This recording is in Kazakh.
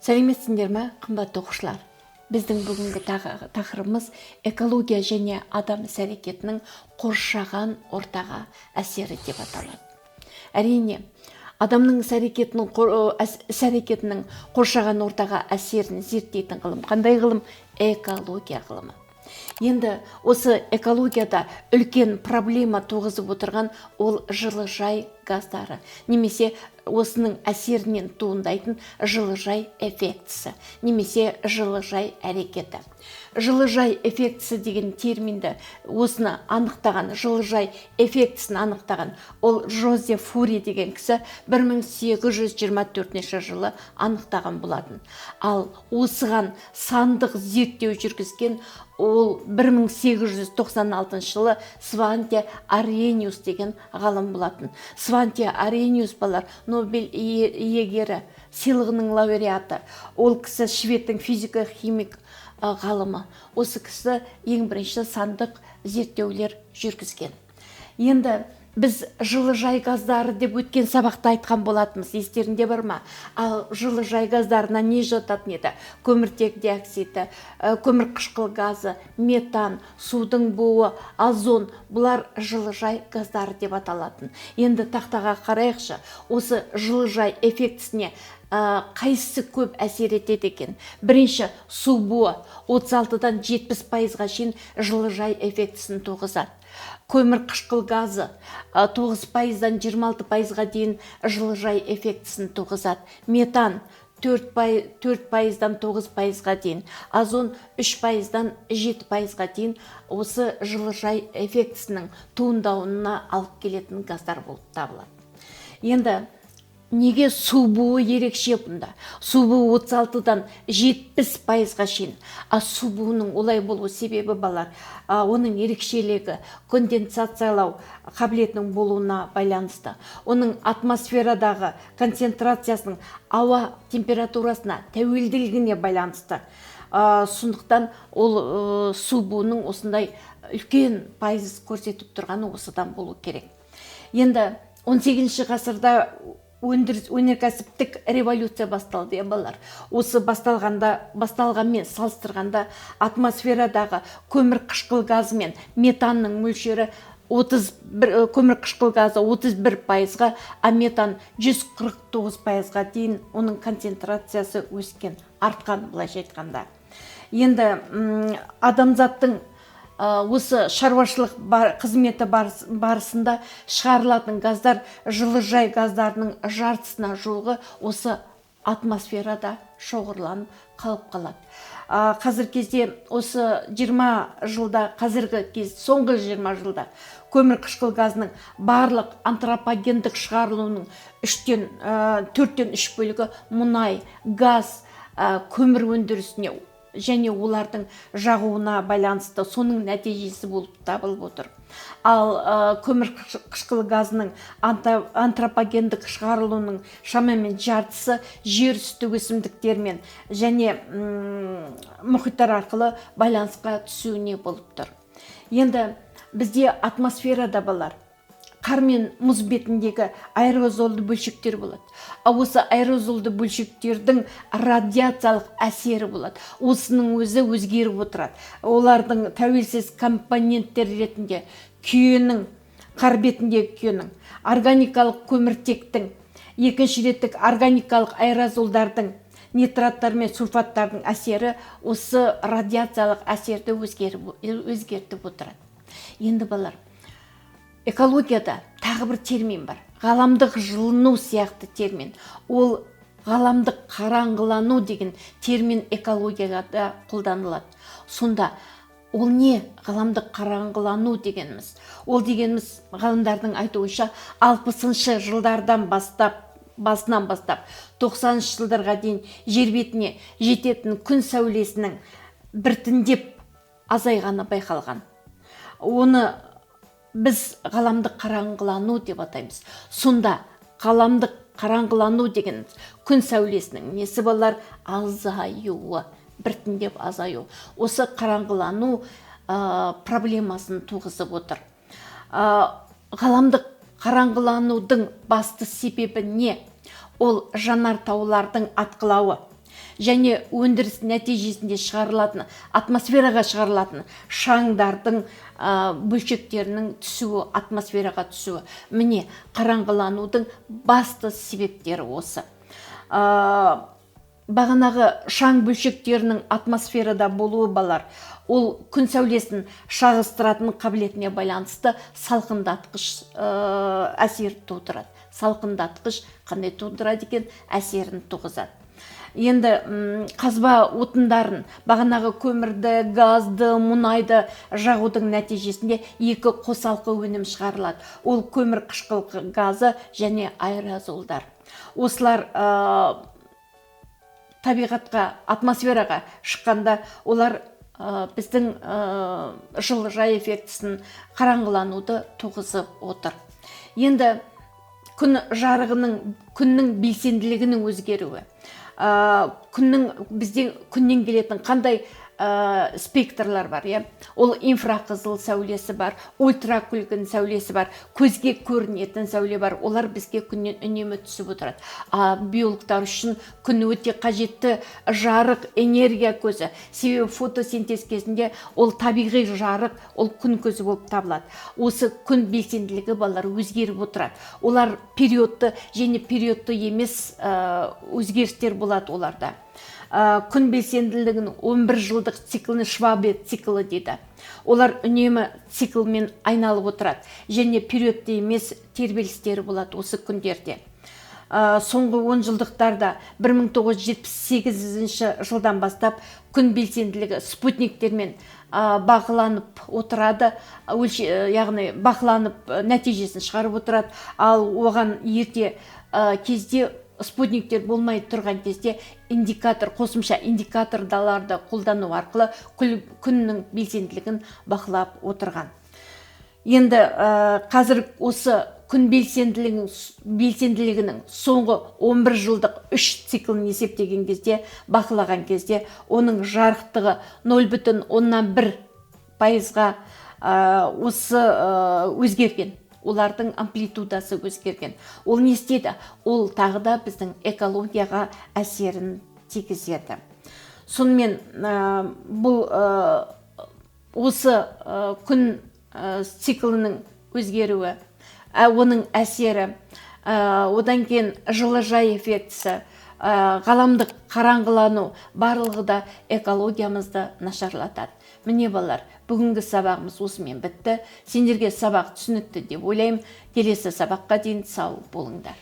Сәлеметсіңдер ме, қымбатты оқушылар! Біздің бүгінгі тақырыбымыз экология және адам іс әрекетінің қоршаған ортаға әсері деп аталады. Әрине, адамның іс әрекетінің қоршаған ортаға әсерін зерттейтін ғылым қандай ғылым? Экология ғылымы. Енді осы экологияда үлкен проблема туғызып отырған ол жылыжай газдары немесе осының әсерінен туындайтын жылыжай эффектісі немесе жылыжай әрекеті. Жылыжай эффектісі деген терминді, осыны анықтаған, жылыжай эффектісін анықтаған ол Жозеф Фури деген кісі 1824 жылы анықтаған болатын. Ал осыған сандық зерттеу жүргізген ол 1896 жылы Сванте Аррениус деген ғалым болатын. Сванте Аррениус, балалар, Нобель иегері, сыйлығының лауреаты. Ол кісі шведтің физика химик ғалымы. Осы кісі ең бірінші сандық зерттеулер жүргізген. Енді біз жылыжай газдары деп өткен сабақта айтқан болатынбыз, естеріңде бар ма? Ал жылыжай газдарына не жататын еді? Көміртек диоксиді, көмірқышқыл газы, метан, судың буы, озон — бұлар жылыжай газдары деп аталатын. Енді тақтаға қарайықшы. Осы жылыжай эффектісіне қайсысы көп әсер етеді екен? Бірінші, су буы 36-дан 70 пайызға шейін жылыжай эффектісін туғызады. Көмір қышқыл газы 9 пайыздан 26 пайызға дейін жылыжай эффектісін туғызады. Метан 4 пайыздан 9 пайызға дейін, озон 3 пайыздан 7 пайызға дейін осы жылыжай эффектісінің туындауына алып келетін газдар болып табылады. Енді неге су буы ерекше бұнда? Су буы 36-дан 70 пайызға шейін. А су буының олай болу себебі, балалар, оның ерекшелігі конденсациялау қабілетінің болуына байланысты, оның атмосферадағы концентрациясының ауа температурасына тәуелділігіне байланысты. Сондықтан ол су буының осындай үлкен пайыз көрсетіп тұрғаны осыдан болу керек. Енді 18 ғасырда өндіріс, өнеркәсіптік революция басталды, иә, балалар? Осы басталғанмен салыстырғанда атмосферадағы көмір қышқыл газы мен метанның мөлшері 31, көмір қышқыл газы 31 пайызға, а метан 149 пайызға дейін оның концентрациясы өскен, артқан былайша айтқанда. Енді адамзаттың осы шаруашылық қызметі барысында шығарылатын газдар, жылыжай газдарының жартысына жуығы осы атмосферада шоғырланып қалып қалады. Қазіргі кезде осы 20 жылда, қазіргі кез, соңғы 20 жылда көмір қышқыл газының барлық антропогендік шығарылуының үштен, төрттен үш бөлігі мұнай, газ, көмір өндірісіне және олардың жағуына байланысты, соның нәтижесі болып табылып отыр. Ал көмір қышқыл газының антропогендік шығарылуының шамамен жартысы жер үсті өсімдіктермен және мұхиттар арқылы байланысқа түсуіне болып тұр. Енді бізде атмосферада, балалар, қар мен мұз бетіндегі аэрозолды бөлшектер болады. Ал осы аэрозолды бөлшектердің радиациялық әсері болады. Осының өзі өзгеріп отырады. Олардың тәуелсіз компоненттер ретінде күйенің, қар бетіндегі күйенің, органикалық көміртектің, екінші реттік органикалық аэрозолдардың, нитраттар мен сульфаттардың әсері осы радиациялық әсерді өзгертіп отырады. Енді, балалар, экологияда тағы бір термин бар, ғаламдық жылыну сияқты термин. Ол ғаламдық қараңғылану деген термин экологияда қолданылады. Сонда ол не, ғаламдық қараңғылану дегеніміз? Ол дегеніміз, ғалымдардың айтуынша, 60-шы жылдардан бастап, басынан бастап 90-шы жылдарға дейін жер бетіне жететін күн сәулесінің біртіндеп азайғаны байқалған. Оны біз ғаламдық қараңғылану деп атаймыз. Сонда ғаламдық қараңғылану деген күн сәулесінің несі, балалар? Азаюы, біртіндеп азаю. Осы қараңғылану проблемасын туғызып отыр. Ғаламдық қараңғыланудың басты себебі не? Ол жанартаулардың атқылауы. Және өндіріс нәтижесінде шығарылатын, атмосфераға шығарылатын шаңдардың бөлшектерінің түсуі, атмосфераға түсуі. Міне, қараңғыланудың басты себептері осы. Бағанағы шаң бөлшектерінің атмосферада болуы, балар, ол күн сәулесін шағыстыратын қабілетіне байланысты салқындатқыш әсер тудырады. Салқындатқыш қандай тудырады екен? Әсерін туғызады. Енді қазба отындарын, бағанағы көмірді, газды, мұнайды жағудың нәтижесінде екі қосалқы өнім шығарылады. Ол көмір қышқыл газы және аэрозолдар. Осылар табиғатқа, атмосфераға шыққанда, олар біздің жылыжай эффектісін, қараңғылануды туғызып отыр. Енді күн жарығының, күннің белсенділігінің өзгеруі, күннің, бізде күннен келетін қандай спектрлар бар, иә? Ол инфрақызыл сәулесі бар, ультракүлгін сәулесі бар, көзге көрінетін сәуле бар. Олар бізге күннен үнемі түсіп отырады. А биологтар үшін күн өте қажетті жарық, энергия көзі, себебі фотосинтез кезінде ол табиғи жарық, ол күн көзі болып табылады. Осы күн белсенділігі, балалар, өзгеріп отырады. Олар периодты және периодты емес өзгерістер болады оларда. Күн белсенділігінің 11 жылдық циклін Швабе циклі дейді. Олар үнемі циклмен айналып отырады және периодты емес тербелістері болады осы күндерде. Соңғы 10 жылдықтарда, 1978 жылдан бастап күн белсенділігі спутниктермен бақыланып отырады, яғни бақыланып, нәтижесін шығарып отырады. Ал оған ерте кезде, спутниктер болмай тұрған кезде, индикатор, қосымша индикаторларды қолдану арқылы күннің белсенділігін бақылап отырған. Енді қазір осы күн белсенділігінің соңғы 11 жылдық үш циклін есептеген кезде, бақылаған кезде, оның жарықтығы 0,1%-ға осы өзгерген, олардың амплитудасы өзгерген. Ол не істейді? Ол тағы да біздің экологияға әсерін тигізеді. Сонымен бұл осы күн циклінің өзгеруі, оның әсері, одан кейін жылыжай эффектісі, ғаламдық қараңғылану, барлығы да экологиямызды нашарлатады. Міне, балалар, бүгінгі сабағымыз осымен бітті. Сендерге сабақ түсінікті деп ойлаймын. Келесі сабаққа дейін сау болыңдар.